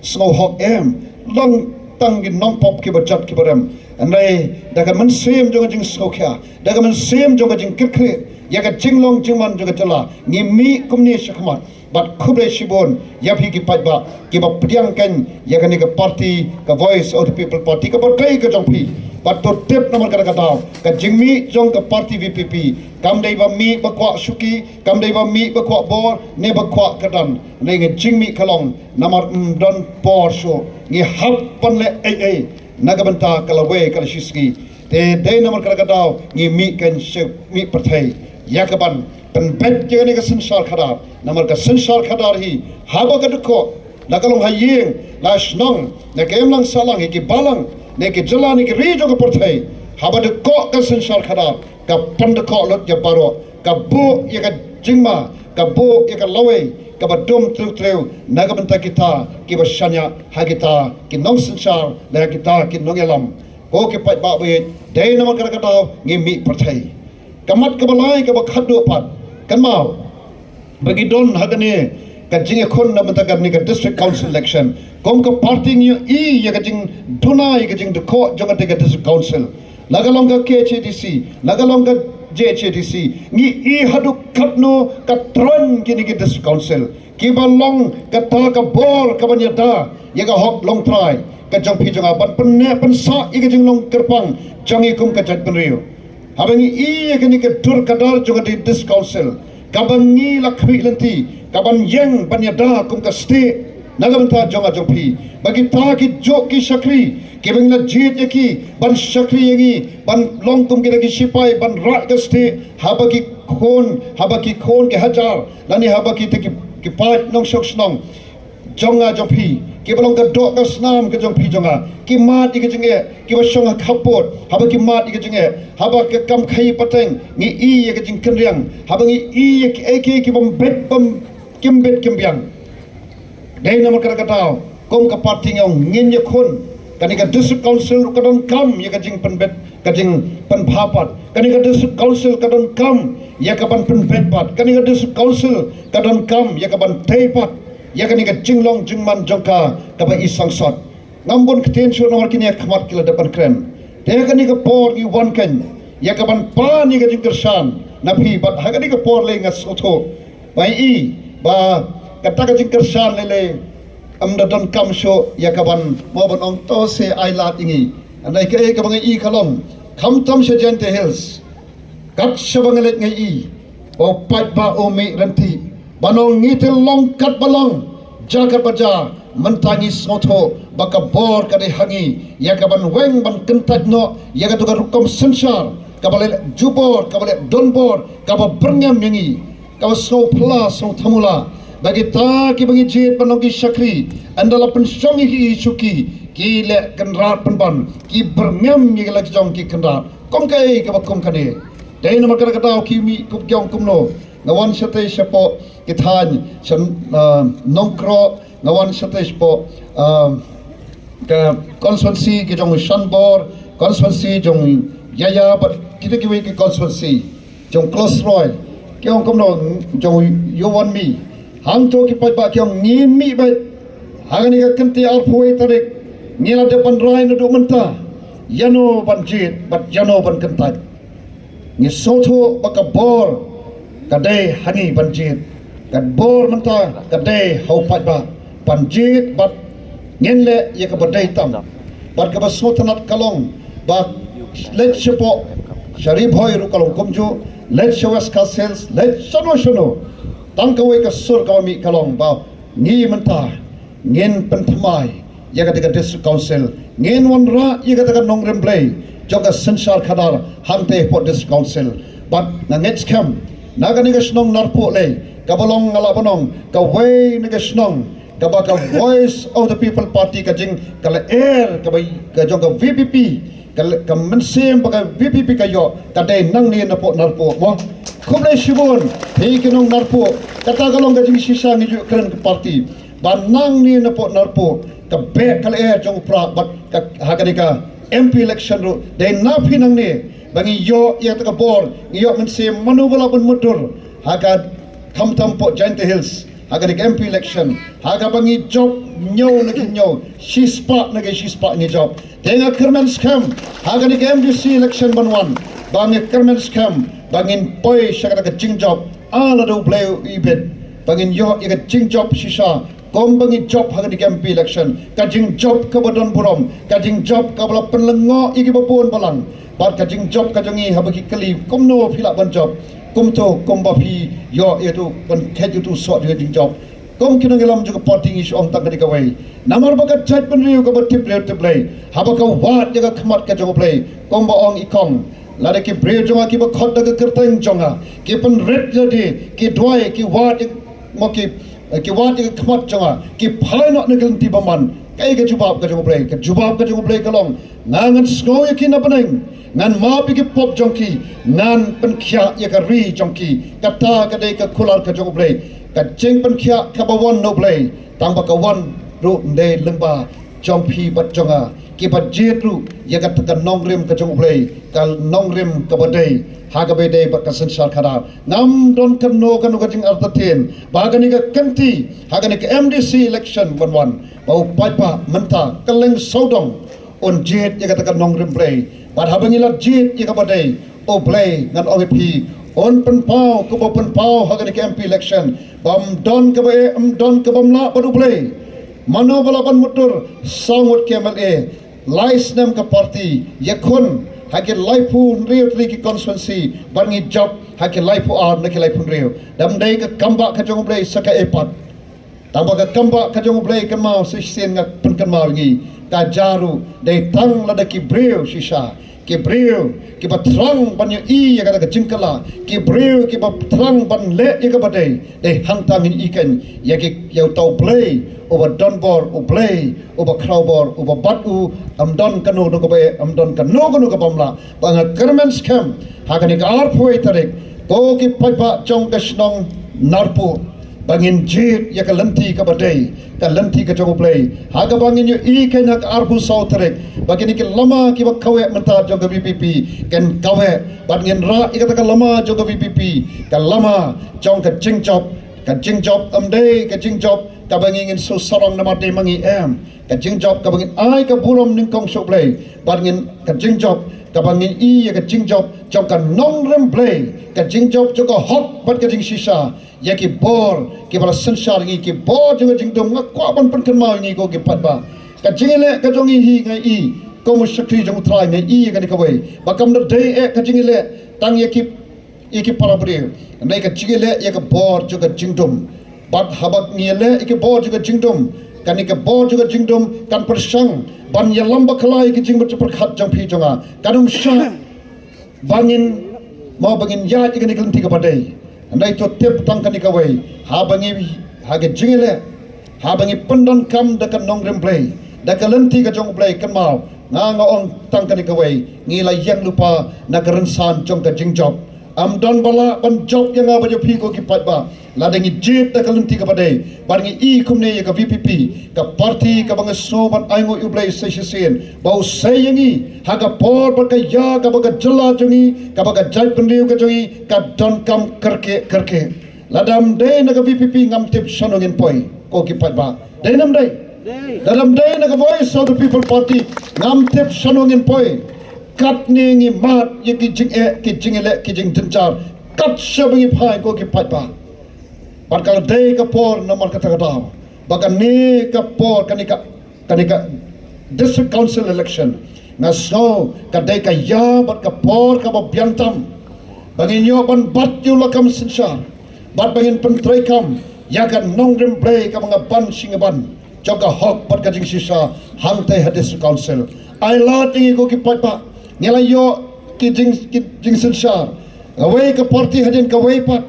sngew hok em. Long tang ki nongpop kiba jot kiba rem. Hynrei da ka mynsiem jong ka jingsngewkhia, da ka mynsiem jong ka jingkyrkhu ïa ka jinglong jingman jong ka jylla, ngi mih kumne shakhmat. Bad khublei shibun ïa phi ki paidbah kiba pdiang kein ïa kane ka party, ka Voice of the People Party, kaba dei ka jong phi. Bad to tip namar kata ka daw ka jingmih jong ka party V P P kam dei ba mih ba kwah shuki, kam dei ba mih ba kwah bor ne ba kwah kyrdan. Hynrei ka jingmih ka long namar ym don por shuh, ngi hap ban leh ei ei na ka bynta ka lawei ka la shisngi. Te dei namar kata ka daw ngi mih kein sha mih pyrthei ïa ka ban pynbeit ïa kane ka synshar khadar. Namar ka synshar khadar hi haba ka dkoh, la ka long ha ïing, la shnong, ne ka imlang sahlang, ïa ki balang, ne ki jylla, ne ki ri jong ka pyrthei, haba dkoh ka synshar khadar, ka pyndkoh lut ïa baroh, ka buh ïa ka jingma, ka buh ïa ka lawei kaba dum tyrtrew na ka bynta kita kiba shaniah ha kita ki nongsynshar, ne ha kita ki nongïalam. Ko ki paidbah ba ïeit, dei namar kata ka daw ngi mih pyrthei. Ka mat kaba lai kaba khatduh pat, kynmaw ba ngi don ha kane ka jingïakhun na bynta kane ka District Council election. Kum ka party ngi ïohi ïa ka jingduna ïa ka jingdkoh jong kata ka District Council. La ka long ka K H A D C, la ka long ka J H A D C, ngi ïohi haduh katno ka troiñ kine ki District Council. Kiba long kata ka bor kaban ïada ïa ka hok longtrai ka jong phi jong nga ban pynneh pynsah ïa ka jinglong kyrpang jong ngi kum ka jaitbynriew. Haba ngi ïohi ïa kane ka dur ka dar jong ka District Council kaba ngi la khmih lynti kaban ïeng ban ïada kum ka state na ka bynta jong nga jong phi, ba kita ki juh ki shakri kiba ngi la jied ïa ki ban shakri ïa ngi ban long kum kita ki shipai ban rah ka state, haba ki khun, haba ki khun ki hajar lane haba kita ki, ki paid nongshong shnong jong nga jong phi, kiba long ka doh ka snam ka jong phi jong nga, ki mad ïa ka jingeh, kiba shong ha khappud, haba ki mad ïa ka jingeh, haba ka kam khaïi pateng ngi ïohi ïa ka jingkynriang, haba ngi ïohi ïa kiei kiei kibym bit bym, kim bit kim biang. Dei namar kata ka daw kum ka party ngi ong ngin ïakhun. Kane ka District Council ruh ka donkam ïa ka jingpynbit, ka jingpynbha pat. Kane ka District Council ka donkam ïa ka ban pynbeit pat. Kane ka District Council ka donkam ïa ka ban tei pat ïa kane ka jinglong jingman jong ka kaba i sangsot. Ngam bun ktien shuh namar kine ha khmat ki la dep ban kren. Te ha kane ka por ngi wan kein ïa ka ban pan ïa ka jingkyrshan na phi bad ha kane ka por lei nga sngewthuh ba i ba kata ka jingkyrshan lei lei ym da donkam shuh ïa ka ban mo ban ong to se ai lad ïa ngi. Hynrei kaei kaba nga i ka long khamtam sha Jaintia Hills, kat shaba nga leit nga i ba u paidbah u mih ryntih ban ong ngi te long kat ba long, ja kat ba ja. Mynta ngi sngewthuh ba ka bor ka dei ha ngi ïa ka ban weng ban kyntait noh ïa kato ka rukom synshar kaba leh jubor, kaba leh donbor, kaba byrngem ïa ngi. Kaba sngewphylla sngewthamula ba kita kiba ngi jied ban long ki shakri, ynda la pynshong ïa ki shuki ki leh kynrad pynban, ki byrngem ïa ki la jong ki kynrad. Kum kaei kaba kum kane. Dei namar kata ka daw ki mih kup ki ong kumno. Nga wan shatei shapoh ki thaiñ sha, ah, Nongkroh, nga wan shatei shapoh, ah, ka constituency ki jong Shanbor, constituency jong Yaya bad kita kiwei ki constituency jong Klosroi. Ki ong kumno jong Yowan Mi. Hangto ki paidbah ki ong ngin mih beit ha kane ka kynti arphew wei tarik. Ngi la dep ban rai naduh mynta ïano ban jied bad ïano ban kyntait. Ngi sngewthuh ba ka bor ka dei ha ngi ban jied. Ka bor mynta ka dei ha u paidbah ban jied bad ngin leh ïa kaba dei tam. Bad kaba sngewtynnat ka long ba leit shapoh Sha Ri Bhoi ruh ka long kumjuh, leit sha West Khasi Hills, leit shano shano. Tang kawei ka sur kaba mih ka long ba ngi mynta ngin pynthymmai ïa kata ka District Council, ngin wanrah ïa kata ka nongrim Blei jong ka synshar khadar hangta hapoh District Council. Bad nga ngeit skhem na kane ka shnong Narpuh lei, kaba long, nga lah ban ong, kawei na ka shnong kaba ka Voice of the People Party, ka jing, ka lyer kaba ka jong ka VPP, ka, ka mynsiem ba ka VPP ka ïoh, ka dei nangne napoh Narpuh mo. Khublei shibun phi ki nong Narpuh. Kata ka long ka jingshisha ngi ju kren ka party ba nangne napoh Narpuh ka beh ka lyer jong u Prah bad ka, ha kane ka MP election ruh dei na phi nangne ba ngi ïoh ïa kata ka bor, ngi ïoh mynsiem, mano ba lah ban mutdur ha ka, khamtam hapoh Jaintia Hills, ha kane ka MP election, ha kaba ngi jop hynñiew na ki hynñiew, shispah na ki shispah ngi jop. Te nga kyrmen skhem ha kane ka MDC election ban wan, ba ngi kyrmen skhem ba ngin poi sha kata ka jingjop, ah, lada U Blei u ibit, ba ngin ïoh ïa ka jingjop shisha kumba ngi jop ha kane ka MP election, ka jingjop kaba don burom, ka jingjop kaba la pynlyngngoh ïa kiba bun balang. Bad ka jingjop ka jong ngi, haba ki kylli kumno phi lah ban jop, kumto kumba phi ïoh ïa uto, ban khet ïa uto u soh jong ka jingjop. Kum ki nongïalam jong ka party ngi shu ong tang kane kawei, namar ba ka jaitbynriew kaba tip briew tip Blei, haba ka wad ïa ka khmat ka jong U Blei, kumba ong i kong, lada ki briew jong nga kiba khot da ka kyrteng jong nga ki pynrit ïa lade, ki duwai, ki wad ïa, mo, ki, ki wad ïa ka khmat jong nga, ki phai noh na ka lynti bymman. Kaei ka jubab ka jong U Blei? Ka jubab ka jong U Blei ka long, nga ngan sngew ïa ki na bneng, ngan map ïa ki pop jong ki, ngan pynkhiah ïa ka ri jong ki. Kata ka dei ka kular ka jong U Blei. Ka jingpynkhiah kaba wan na U Blei, tang ba ka wan ruh ym dei lyngba jong phi bad jong nga, kiba jied ruh ïa kata ka nongrim ka jong U Blei, ka nongrim kaba dei ha kaba ïadei bad ka synshar khadar. Ngam don kano kano ka jingartatien ba kane ka kynti, ha kane ka MDC election ban wan, ba u paidbah mynta kylleng sawdong un jied ïa kata ka nongrim Blei. Bad haba ngi la jied ïa kaba dei, U Blei, ngan ong ïa phi, un pynpaw kumba u pynpaw ha kane ka MP election, bym don kaba eh, ym don kabym lah bad U Blei. Mano ba lah ban mutdur? Saw ngut ki MLA, lai snem ka party, ïakhun ha ki laiphew hynriew tylli ki constituency, bad ngi jop ha ki laiphew ar na ki laiphew hynriew. Da ym dei ka kambah ka jong U Blei sa kaei pat. Tang ba ka kambah ka jong U Blei, kynmaw, sa shisien nga pynkynmaw ïa ngi, ka jia ruh dei tang lada ki briew shisha, ki briew kiba thrang ban ïohi ïa kata ka jingkylla, ki briew kiba thrang ban leh ïa kaba dei, dei hangta ngin ïohi kein ïa ki, ïa uta U Blei uba don bor, U Blei uba khraw bor, uba bad u ym don kano kano kaba eh, ym don kano kano kabym lah. Ba nga kyrmen skhem ha kane ka arphew wei tarik, ko ki paidbah jong ka shnong Narpuh, ba ngin jied ïa ka lynti kaba dei, ka lynti ka jong U Blei, ha kaba ngin ïohi kein ha ka arphew saw tarik ba kine ki lama kiba kaweh mynta jong ka VPP kin kaweh, bad ngin rah ïa kata ka lama jong ka VPP, ka lama jong ka jingjop, ka jingjop, ym dei ka jingjop kaba ngi ngin shu sarong namar dei ma ngi, em, ka jingjop kaba ngin ai ka burom nyngkong sha U Blei, bad ngin, ka jingjop kaba ngin ïohi ïa ka jingjop jong ka nongrim Blei, ka jingjop jong ka hok bad ka jingshisha, ïa ki bor kiba la synshar ïa ngi, ki bor jong ka jingdum. Nga kwah ban pynkynmaw ïa ngi, ko ki paidbah, ka jingïaleh ka jong ngi hi, nga i kum u shakri jong U Trai, nga i ïa kane kawei ba kam da dei eh ka jingïaleh tang ïa ki, ïa ki para briew, hynrei ka jingïaleh ïa ka bor jong ka jingdum. Bad haba ngi ïaleh ïa ka bor jong ka jingdum, kane ka bor jong ka jingdum kan pyrshang ban ïalam bakla ïa ka jingmut jingpyrkhat jong phi jong nga. Kan ym shah ba ngin, mo, ba ngin ïaid ïa kane ka lynti kaba dei. Hynrei to tip tang kane kawei, haba ngi, ha ka jingïaleh, haba ngi pyndonkam da ka nongrim Blei, da ka lynti ka jong U Blei, kynmaw, nga, nga ong tang kane kawei, ngi la ïeng lypa na ka rynsan jong ka jingjop. Ym don ba lah ban jop ïa nga bad ïa phi, ko ki paidbah, lada ngi jied da ka lynti kaba dei. Bad ngi i kumne ïa ka VPP, ka party kaba nga sngew ban ainguh ïa U Blei sa shisien ba u sei ïa ngi ha ka por bad ka ïa kaba ka jylla jong ngi, kaba ka jaitbynriew ka jong ngi ka donkam kyrkieh kyrkieh. Lada ym dei na ka VPP ngam tip shano ngin poi, ko ki paidbah. Dei ne ym dei? Lada ym dei na ka Voice of the People Party ngam tip shano ngin poi. Katne ngi mad ïa ki jingeh, ki jingïaleh, ki jingjynjar, kat shaba ngi phai, ko ki paidbah. Bad ka la dei ka por namar kata ka daw ba kane ka por, kane ka, kane ka District Council election, Nga sngew ka dei ka ïa bad ka por kaba biang tam ba ngin ïoh ban bat ïa u lakam synshar bad ba ngin pyntreikam ïa ka nongrim Blei kaba nga ban shi nga ban jong ka hok bad ka jingshisha hangtei ha District Council. Ai lad ïa ngi ko ki paidbah, ngi la ïoh ki jing, ki jingsynshar. Kawei ka party hadien kawei pat.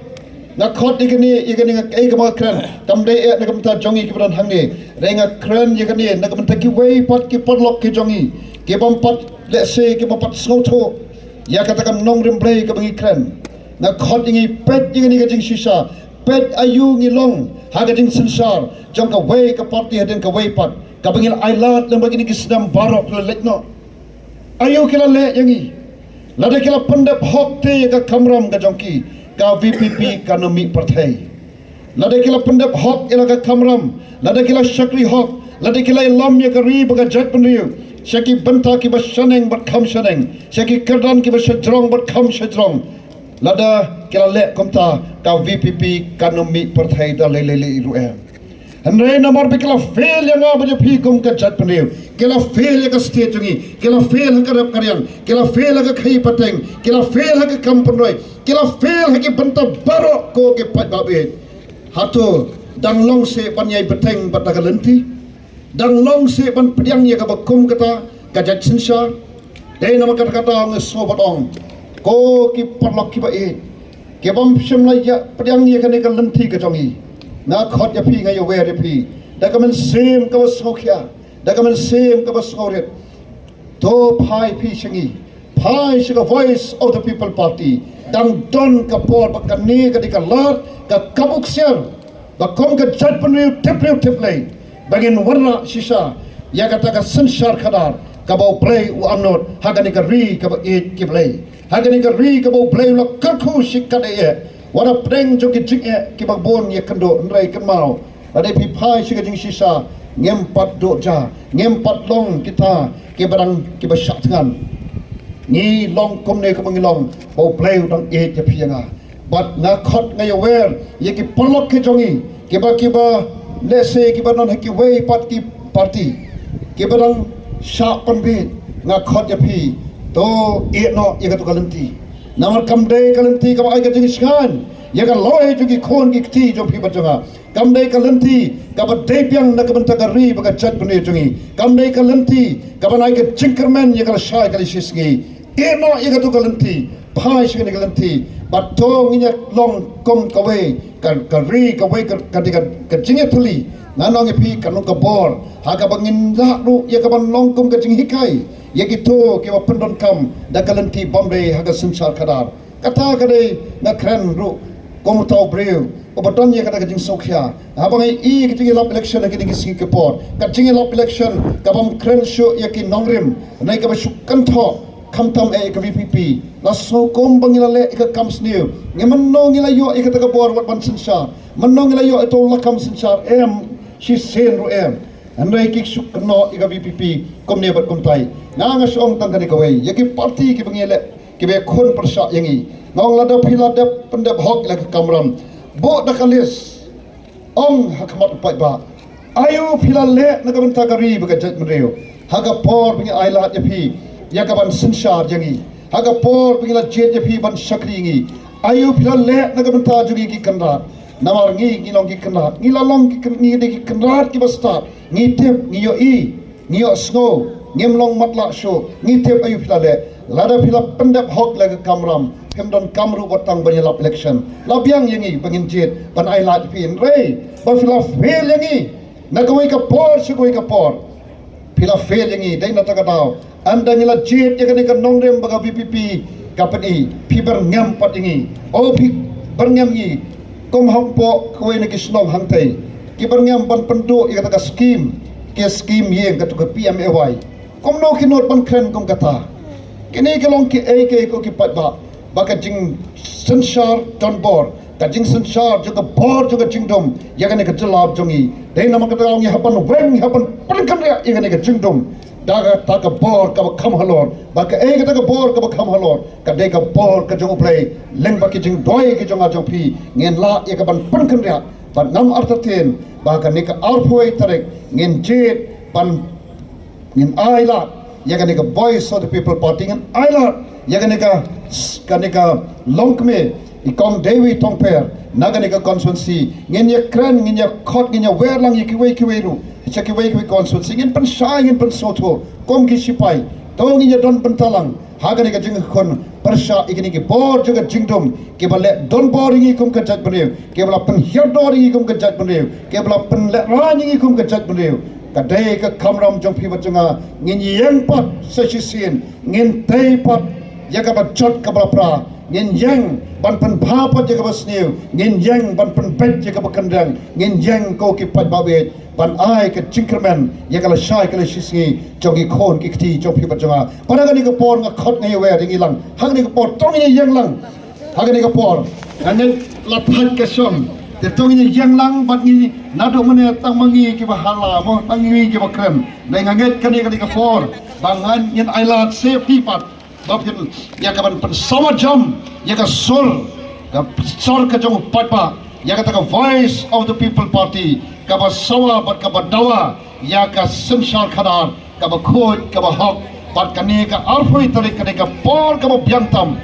Nga khot ïa kane, ïa kane nga, eh, kaba nga kren kam dei eh na ka bynta jong ngi kiba don hangne. Hynrei nga kren ïa kane na ka bynta kiwei pat ki paralok ki jong ngi ki bym pat lehse ki bym pat sngewthuh ïa kata ka nongrim Blei kaba ngi kren. Nga khot ïa ngi, peit ïa kane ka jingshisha, peit aïu ngi long ha ka jingsynshar jong kawei ka party hadien kawei pat, kaba ngi la ai lad lem bad kine ki snem baroh ki la leit noh. Aïu ki la leh ïa ngi? Lada ki la pyndep hok te ïa ka kamram ka jong ki, ka V P P kan ym mih pyrthei. Lada ki la pyndep hok ïa la ka kamram, lada ki la shakri hok, lada ki la ïalam ïa ka ri bad ka jaitbynriew sha ki bynta kiba shaneng bad kham shaneng, sha ki kyrdan kiba shajrong bad kham shajrong, lada ki la leh kumta, ka V P P kan ym mih pyrthei da lei lei lei ruh em. Hynrei namar ba ki la fail ïa nga bad ïa phi kum ka jaitbynriew, ki la fail ïa ka state jong ngi, ki la fail ha ka rep ka riang, ki la fail ha ka khaïi pateng, ki la fail ha ka kam pynroi, ki la fail ha ki bynta baroh ko ki paidbah. Hato dang long seh ban ïai bteng bad da ka lynti? Dang long seh ban pdiang ïa kaba kum kata ka jait synshar? Dei namar kata ka daw nga sngew ban ong, ko ki paralok kiba ïeit, ki bym shym la ïa pdiang ïa kane ka lynti ka jong ngi, nga khot ïa phi, nga ïawer ïa phi da ka mynsiem kaba sngewkhia, da ka mynsiem kaba sngewrit. To phai phi sha ngi, phai sha ka Voice of the People Party. Dang don ka por ba kane ka dei ka lad ka kabu ksiar ba kum ka jaitbynriew tip briew tip Blei ba ngin wanrah shisha ïa kata ka synshar khadar kaba U Blei u angnud ha kane ka ri kaba ïeit ki Blei, ha kane ka ri kaba U Blei u la kyrkhu shikatdei eh. Wat hapdeng jong ki jingeh kiba bun ïakynduh, hynrei kynmaw, lada phi phai sha ka jingshisha, ngim pat duh ja, ngim pat long kita kiba dang kiba shah thngan. Ngi long kumne kumba ngi long ba U Blei u dang ïeit ïa phi ïa nga. Bad nga khot, nga ïawer ïa ki paralok ki jong ngi kiba, kiba lehse kiba don ha kiwei pat ki party, kiba dang shah pynbeit, nga khot ïa phi, to ïeh noh ïa katu ka lynti. Namar kam dei ka lynti kaba ai ka jingshngaiñ ïa ka lawei jong ki khun ki kti jong phi bad jong nga. Kam dei ka lynti kaba dei biang na ka bynta ka ri bad ka jaitbynriew jong ngi. Kam dei ka lynti kaba ai ka jingkyrmen ïa ka lashai ka lashisngi. Ïeh noh ïa katu ka lynti, phai sha kane ka lynti. Bad to ngin ïa long kum kawei ka, ka ri, kawei ka, ka, ka, ka jingïatylli. Ngan ong ïa phi, kan long ka bor ha kaba ngin lah ruh ïa kaban long kum ka jinghikai ïa kito kiba pyndonkam da ka lynti bym dei ha ka synshar khadar. Kata ka dei nga kren ruh kum uta u briew uba don ïa kata ka jingsngewkhia. Haba nga ïohi ka jingïalap election ha kine ki sngi ki por, ka jingïalap election kabym kren shuh ïa ki nongrim ne kaba shu kynthoh khamtam eh ïa ka V P P, la sngew kumba ngi la leh ïa ka kam sniew. Ngi mynno ngi la ïoh ïa kata ka bor wat ban synshar? Mynno ngi la ïoh ïa uta u lakam synshar? Em, shisien ruh em. Hynrei ki shu kynnoh ïa ka V P P kumne bad kumtai. Nga, nga shu ong tang kane kawei ïa ki party kiba ngi leh, kiba khun pyrshah ïa ngi. Nga ong, lada phi la dep pyndep hok ïa la ka kamram, buh da ka list, ong ha khmat u paidbah, aïu phi la leh na ka bynta ka ri bad ka jaitbynriew ha ka por ba ngi ai lad ïa phi ïa kaban synshar ïa ngi, ha ka por ba ngi la jied ïa phi ban shakri ïa ngi? Aïu phi la leh na ka bynta jong ngi ki kynrad? Namar ngi, ngi long ki kynrad, ngi la long ki kyn-, ngi dei ki kynrad kiba stad. Ngi tip, ngi ïohi, ngi ïohsngew, ngim long matlah shuh. Ngi tip aïu phi la leh. Lada phi la pyndep hok ïa la ka kamram, phim donkam ruh wat tang ban ïalap election. La biang ïa ngi ba ngin jied ban ai lad ïa phi. Hynrei ba phi la fail ïa ngi na kawei ka por sha kawei ka por, phi la fail ïa ngi. Dei na kata ka daw, ynda ngi la jied ïa kane ka nongrim ba ka V P P ka pyni, phi byrngem pat ïa ngi. O, phi byrngem ïa ngi. Kum hapoh kawei na ki shnong hangtei, ki byrngem ban pynduh ïa kata ka skim, ki skim ïing, katu ka P M A Y. Kumno ki nud ban kren kum kata? Kine ki long kiei kiei ko ki paidbah ba ka jingsynshar donbor, ka jingsynshar jong ka bor jong ka jingdum ïa kane ka jylla jong ngi. Dei namar kata ngi hap ban weng, hap ban pynkynriah ïa kane ka jingdum da kata ka bor kaba kham halor. Ba kaei kata ka bor kaba kham halor? Ka dei ka bor ka jong U Blei. Lyngba ki jingduwai ki jong nga jong phi ngin lah ïa kaban pynkynriah. Bad ngam artatien ba kane ka arphew tarik ngin jied ban, ngin ai lad Ïa kane ka Voice of the People Party ngin ai lad ïa kane ka, kane ka longkmie i Kong Dewi Tongper na kane ka constituency. Ngin ïa kren, ngin ïa khot, ngin ïa wer lang ïa kiwei kiwei ruh sha kiwei kiwei constituency. Ngin pynshai, ngin pynsngewthuh kum ki sipai. To ngin ïa don bynta lang ha kane ka jingkhun pyrshah ïa kine ki bor jong ka jingdum kiba leh donbor ïa ngi kum ka jaitbynriew, kiba la pynhiar dor ïa ngi kum ka jaitbynriew, kiba la pynlehrain ïa ngi kum ka jaitbynriew. Ka dei ka kamram jong phi bad jong nga. Ngin ïeng pat sa shisien, ngin tei pat ïa kaba jot kaba la pra, ngin ïeng ban pynbha pat ïa kaba sniew, ngin ïeng ban pynbeit ïa kaba kynriang, ngin ïeng ko ki paidbah beit ban ai ka jingkyrmen ïa ka lashai ka lashisngi jong ki khun ki kti jong phi bad jong nga. Pat ha kane ka por nga khot, nga ïa wer ïa ngi lang. Ha kane ka por to ngin ïeng lang. Ha kane ka por nga ngeit la thait ka shong. Te to ngin ïeng lang bad ngi naduh mynne, tang ma ngi kiba hala mo, tang ngi kiba kren. Dei nga ngeit kane, kane ka por ba ngan, ngin ai lad sha phi pat ba phin ïa kaban pynsawa jam ïa ka sur, ka sur ka jong u paidbah, ïa kata ka Voice of the People Party kaba sawa bad kaba dawa ïa ka synshar khadar kaba khuid kaba hok. Bad kane ka arphew tarik, kane ka por kaba biang tam,